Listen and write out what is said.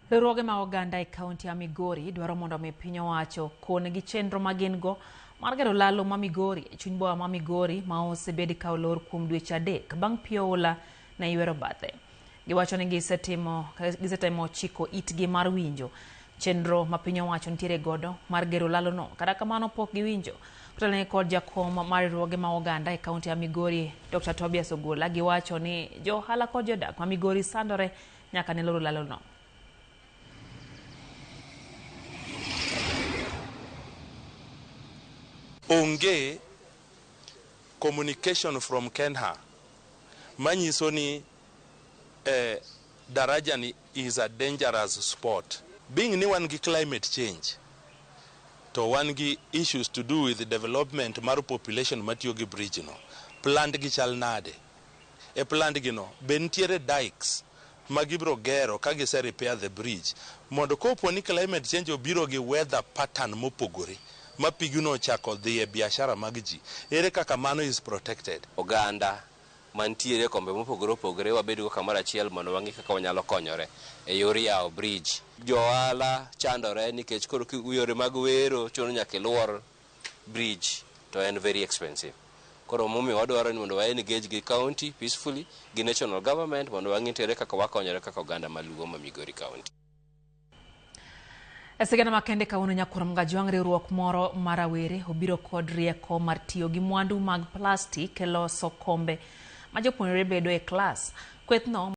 Riwruoge mag oganda e kaunti ya Migori dwaro mondo omi piny owacho okon gi chenro ma gin go mar gero lalo ma Migori e chuny boma ma Migori ma osebed ka olor kuom dweche adek bang' pi oula ne ywero bathe. Giwacho ni gisetimo gisetemo chiko itgi mar winjo chenro ma piny owacho nitiere godo mar gero lalono kata kamano pok giwinjo. Kotelnegi kod jakom mar riwruoge mag oganda e kaunti ya Migori Dr. Tobias Ogola giwacho ni jo ohala kod jodak ma Migori sandore nyaka ne loro lalono. Onge communication from Kenha manyiso ni eh, daraja ni is a dangerous spot. Being ni wan gi climate change to wan gi issues to do with development mar population matiyo gi bridge no. Plant gi chal nade? E plant gi no be nitiere dikes ma gibiro gero ka gise repair the bridge mondo kopo ni climate change obiro gi weather pattern mopogore ma pigno ochako dhi e biashara mag ji, ere kaka mano is protected? Oganda mantiere e kombe mopogore opogore wabedgo kamoro achiel mondo wang'i kaka wanyalo konyore e yor yawo bridge. Jo ohala chandore nikech koro yore mag wero chuno nyaka iluor bridge to en very expensive. Koro momiyo wadwaro ni mondo wa engage gi county peacefully gi national government mondo wang'i tere kaka wakonyore kaka oganda maluo ma Migori County. E sigana makende kawuono nyakwar Mgajwang' riwruok moro mar rawere obiro kod rieko mar tiyo gi mwandu mag plastik e loso kombe ma jopuonjre bedo e klas. Kwethno